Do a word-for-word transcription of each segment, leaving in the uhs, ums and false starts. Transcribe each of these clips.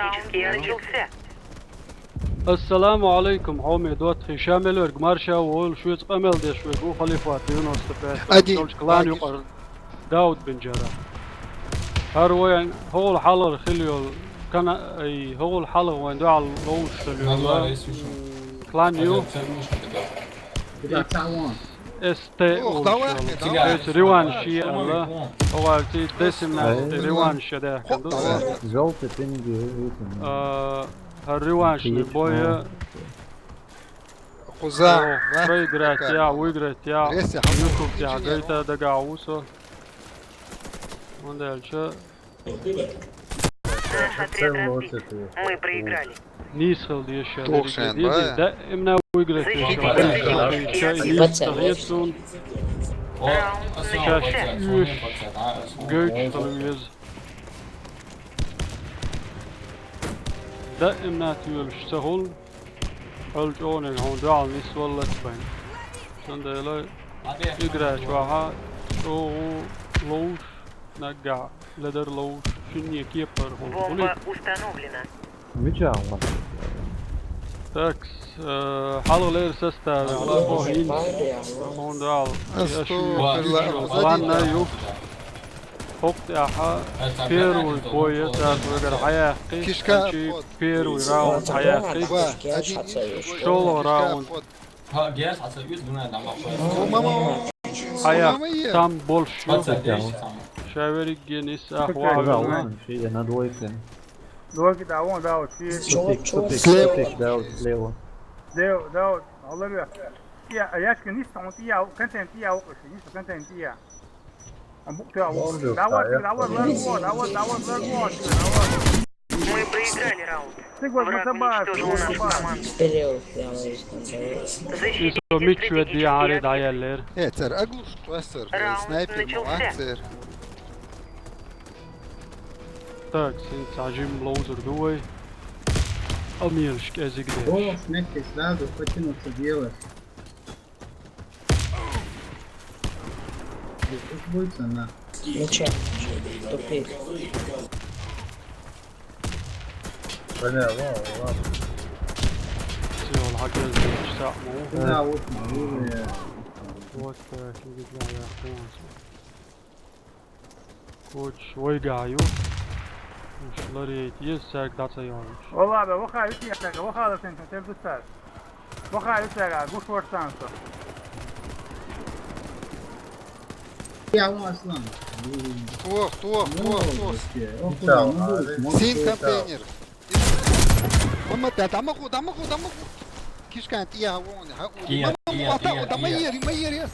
Практически начался. Ассаламу алейкум, хьоме доттагӀий, ша мел верг марша войла, шуьца къамел деш верг ву Халифат девяносто пять. Один. Долчу клан юкъара Дауд бен Джара. ХӀара вайн хӀокхул хьалхара хила йолу кана-, ай, хӀокхул хьалха вайн дуьхьал ловзуш хила йолу клан ю. С Т олуш йолу. Реванш е аьлла. ХӀокхуьнца десять семнадцать реванш е даьхкина ду. Жёлтый пинги. А, хӀара реваншный бой. Кхуза, проиграть я, выиграть я. Ютуб тӀехь гайта дагахь ву со. ХӀунда аьлча наш отряд разбит. Мы проиграли. Нийса хила деза ша дерриге. Даимна выиграть деза ша. Ша нийса хила деза суна. Ша уьш гойтуш хила веза. Даимна тоьлуш ца хуьлу. Хьол чӀогӀаниг хьуна дуьхьал нисваллалц вайн. Цундела игра чохь чӀогӀа ловзуш, наггахь ледар ловзуш, шинне кепара хӀума хуьлий. Бомба установлена. Мича хӀума? Так, э, хьалха лера составе, хьалха хӀинца. Хьуна дуьхьал. Астагфирулла. Ладно, ю. ХӀокху тӀехь первый бой цара вегара хьаяккхи, кхечи первый раунд хьаяккхи. ШолгӀа раунд хьаяккхи там болуш ю. Ша верриге нисса ахь вахьа. Двойки, да, вон, да, вот, слева. Слева, да, вот, слева. Слева, да, вот, алло. Я, яшка нисса, он тӀе я, контейнер тӀе я, нисса, контейнер тӀе я. Мы проиграли раунд. Враг уничтожил нашу команду. Защитите среднячасовой отряд. Э, цара оглушить ваьссара, снайпер ма вац церан. Так, син цхьа жимма ловзар ду вай. Амелаш кӀезиг деш. О, смекки сразу почему-то делаешь. Здесь будет она. Ничего. Тупик. Бля, ладно, ладно. Всё, он хьагеза часа мо. Да, вот, ну, я. Вот, э, не знаю, я понял. Кхочуш вайгахь ю. Уьш ларъяйта еза, цаьрга дӀа ца йогӀуш. Валла бе, ваха ю те, ваха латин, тера ду цара. Ваха ю цара, гуш варсан со. Я вон Аслан. Тох, тох, тох, тох. Син контейнер. Мама, да, да, могу, да, могу, да, могу. Кишкан, я вон, ха, у, мама, мама, да, да, мои, мои, ас.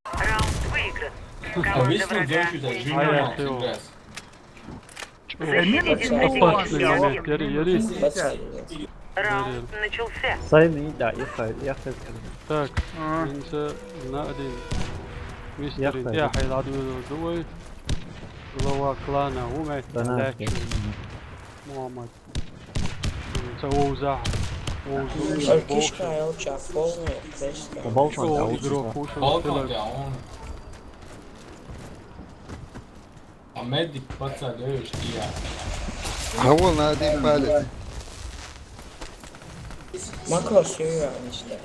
Раунд выигран. Команда врага уничтожена. Опасный момент, яри, яри. Раунд начался. Сай ми, да, я хай, я хай. Так, инца на один. Мистер, я хай, ладно, давай. Глава клана, умеет. Мухаммад. Ца вовза. Вовза. Ой, кишка, я у тебя полный, просто. Балкон, да, игрок ушел. Балкон, да, он. А медик пацан, эй, я. А вон на один палец. Макро, всё, я не знаю.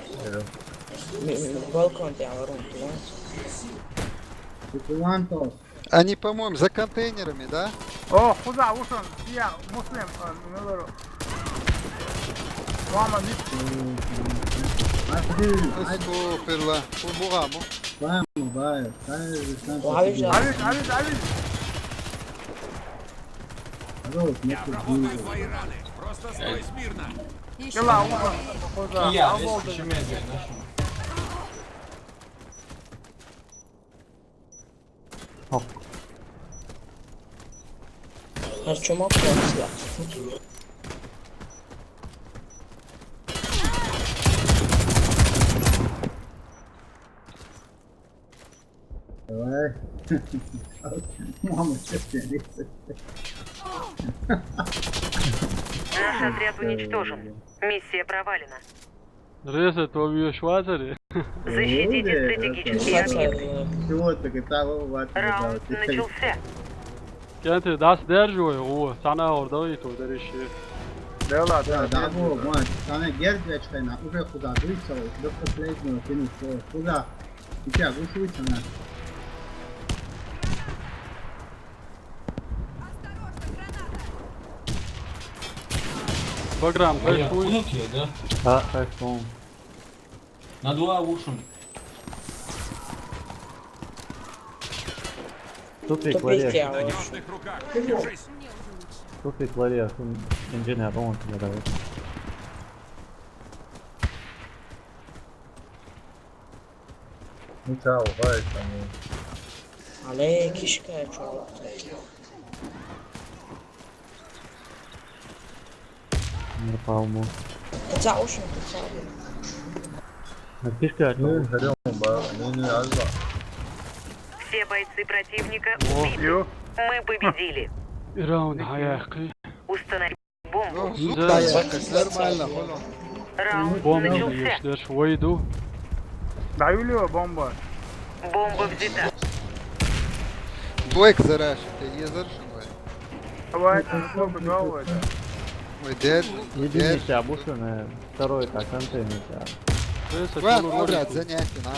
Балкон, я ору, понимаешь? Ты план-то. Они, по-моему, за контейнерами, да? О, кхуза вушан, я, Муслим, э, Милору. Мама, мит. Астагфирулла. Кху бугӀа бу. Мама, бай, бай, бай. Авиж, авиж, авиж. Просто стой смирно. Кила, кхуза. Я, а, если чемезе, нашел. Ок. Артём, окно взял. Давай. Мама, чё ты, Алиса? Наш отряд уничтожен. Миссия провалена. Реза, то вьюшвазере? Защитите стратегические объекты. Чего ты, это, вот, раунд начался. Кенте, дас держу его, сана ордой то дериши. Да ладно, да, да, да, вот, сана гердячкайна, уже куда дуйся, до последнего финиша, куда. Сейчас, гушуй сана. Баграм, кайфуй. Да, кайфуем. На два ушим. Тупик, тупик, ларек. Тупик, ларек, инженер, он тебе дает. Ну чё, убавить там. Але кишка, чё? Не пойму. Ты за уши, ты за уши. А кишка, ну, чё? Все бойцы противника убиты. Мы победили. Раунд, хаяхи. Установи бомбу. Ну, да, я нормально, понял. Раунд начался. Бомба, войду. Даю ли бомба? Бомба взята. Двойка зарашит, ты не зарашил. Давай, там сколько голову это? Ой, дед. Единица, обушенная. Второй, так, контейнер, да. Два квадрат, занятие, на.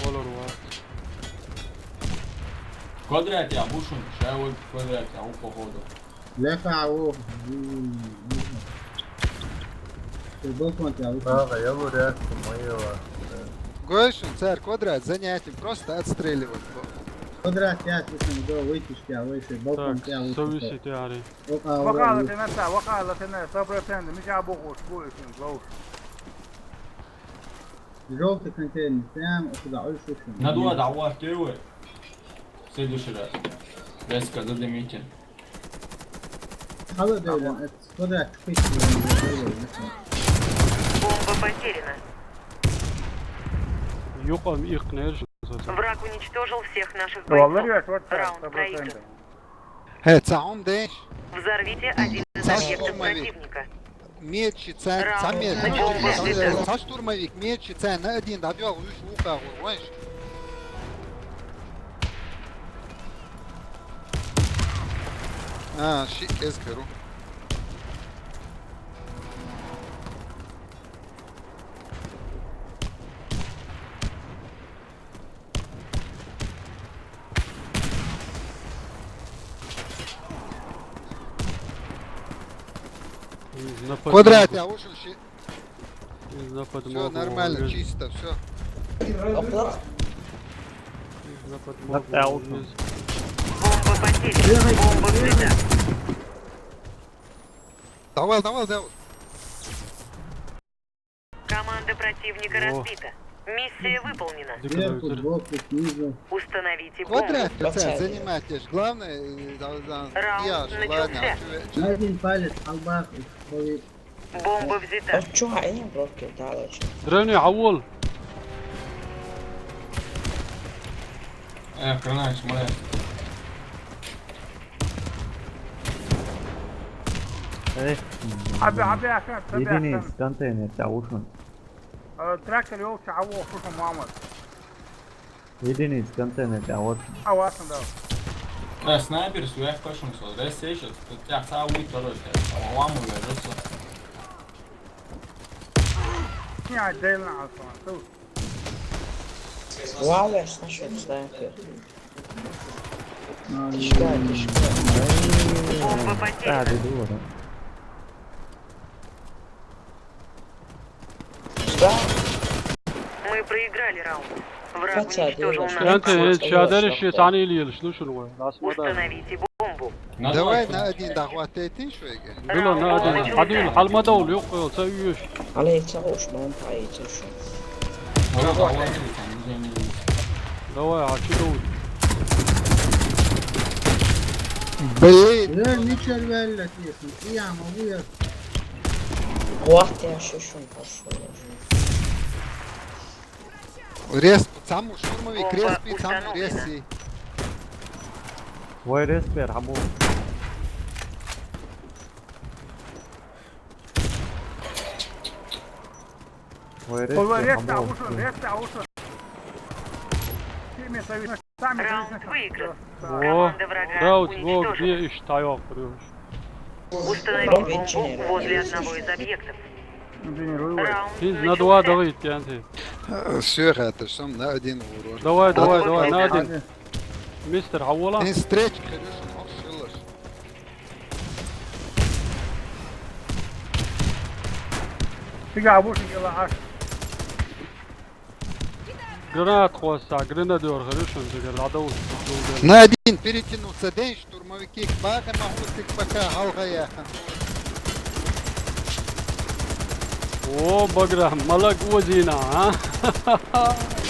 Квадрат я обушен, шаевой квадрат я, у, походу. Леха, у, м, не знаю. Ты был контейнер, а вы... Да, да, я вряд ли, моего. Гошин, царь, квадрат, занятие, просто отстреливать. Квадрат, я слышал, до вытяжки, а вы еще балкон, так, я вышел. Совести ты, Ари. Вакъа латена, вакъа латена, сто процентов, мича бохуш, бохуш, бохуш. Желтый контейнер, прям сюда, ой, слушай. На два давай, первый. В следующий раз. Резко задымите. Хало, да, это сюда, чуть-чуть. Бомба потеряна. Юкъам икънер. Враг уничтожил всех наших бойцов. Раунд проигран. Хе, ца ум деш. Взорвите один из объектов противника. Мечи ца, ца мер-, ца штурмовик, мечи ца на один, да, бьёл, уж лука, уж. А, ши кез керу. Квадрат, я вышел. Всё нормально, чисто, всё. Бомба потеряна. Бомба взята. Давай, давай, давай. Команда противника разбита. Миссия выполнена. Сверху, сбоку, снизу. Установите бомбу. Квадрат, пацан, занимайтесь. Главное, э, да, да, раунд начался. На один палец, албах, и... Бомба взята. А чё, а я не блокирую, да, лучше. Древний, аул. Э, гранат, смотри. Эх, единиц, контейнер, тебя ушел. Э, трактор, ёлча, а вот, слушай, мама. Единиц, контейнер, тебя вот. А, вот, да. Э, снайпер, сверх кошмар, смотри, сейчас, тут тебя сам будет, короче, а ламу вяжется. Не, отдельно, а, слушай. Валеш, нашел снайпер. Тишка, тишка. Бомба потеряна. А, ты дура, да? Что? Мы проиграли раунд. Враг уничтожил наш... Янты, э, чадар иши тани или ел, слушай, ну, раз мы да. Установите бомбу. Давай на один, да, хватит, ты что, Игорь? Было на один. Один, халма да улюк, э, ца юш. Але ца уш, ман пай, ца уш. Давай, а что тут? Блин. Э, не червяли, тише. Я могу, я. Вот я шишу пошёл. Рез, саму штурмовик, рез, саму рез. Вай, респер, хабу. Вай, респер, хабу. Раунд выигран. О, команда врага уничтожена. Установить бомбу возле одного из объектов. Раунд начался. Все, это сам на один урон. Давай, давай, давай, на один. Мистер, а вола? Стреч, конечно, он шилаш. Фига, вышел, аш. Гранат хвоста, гранадёр, хорошо, он тебе гранату. На один перетянулся, день штурмовики, бага могу ты пока халга яхан. О, багра, малак озина, а?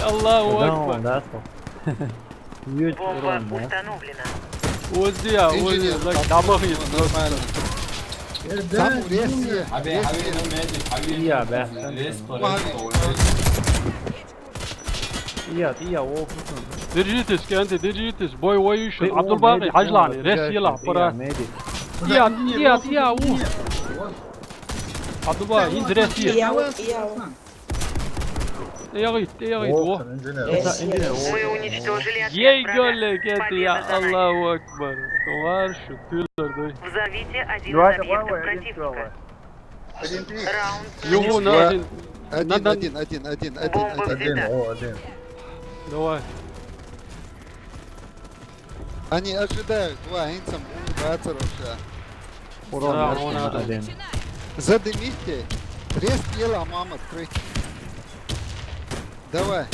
Аллаху акбар. Да, да. Бомба установлена. Озия, озия, лак дамах есть. Нормально. Сам резко. Abi, abi, no magic, abi. Iya be. Resto, resto. Iya, iya, o. Держитесь, кенти, держитесь. Бой воюющий. Абдулбаги, хажлани, рес ела, пора. Iya, iya, iya, o. Абдулбаги, рес ела. Iya, iya, o. Ягит, ягит, о. Мы уничтожили отряд врага. Ей, гёлле, кенти, я Аллаху акбар. Товарищи, пилер, да. Взорвите один из объектов противника. Раунд. Один, один, один, один, один, один, один. Бомба взята. Один, о, один. Давай. Они ожидают, два, они там улыбаются вообще. Урон, да, он один. Задымите. Трес ела, мама, открыть. Давай.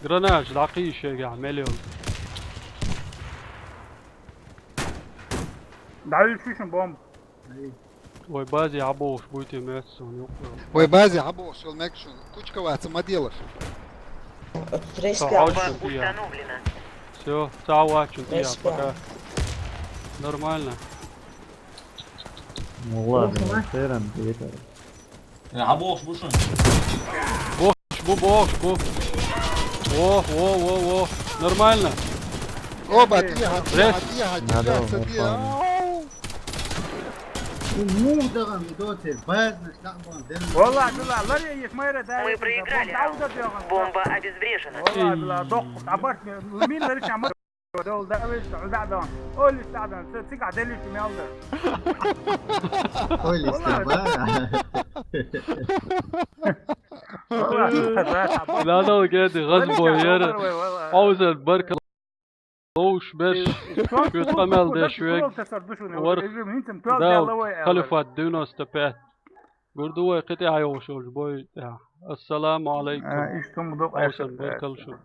Гранат, лакъи шега, миллион. Давай, шишин бомб. Ой, бази абош, будете мясо, не укро. Ой, бази абош, шел мекшун. Кучка ваца, моделов. Бомба установлена. Все, цао, чё ты, пока. Нормально. Ну ладно, хером ты это. Абош, бушун. Бу, бу, бу. О, о, о, о. Нормально. Оба, тихо, тихо, тихо, тихо, тихо. Мух даган, доте, базна, шлагбаун, дерн. Валла, валла, лари, еш майра, да. Мы проиграли раунд. Бомба обезврежена. Валла, валла, док, абарт, мин лари чамар. Дол да, веш, да, да. Олис да, да. Ци, ци, гадели чимялда. Олис да, ба. Валла, валла. Ладно, окей, ты, газбой, яра. Аузер, барка. Оуш, беш. Кют камел деш век. Вар. Да, халифат девяносто пять. Гурдувай, кити айош, ош бой. Ассаламу алейкум. Аузер, баркалшу.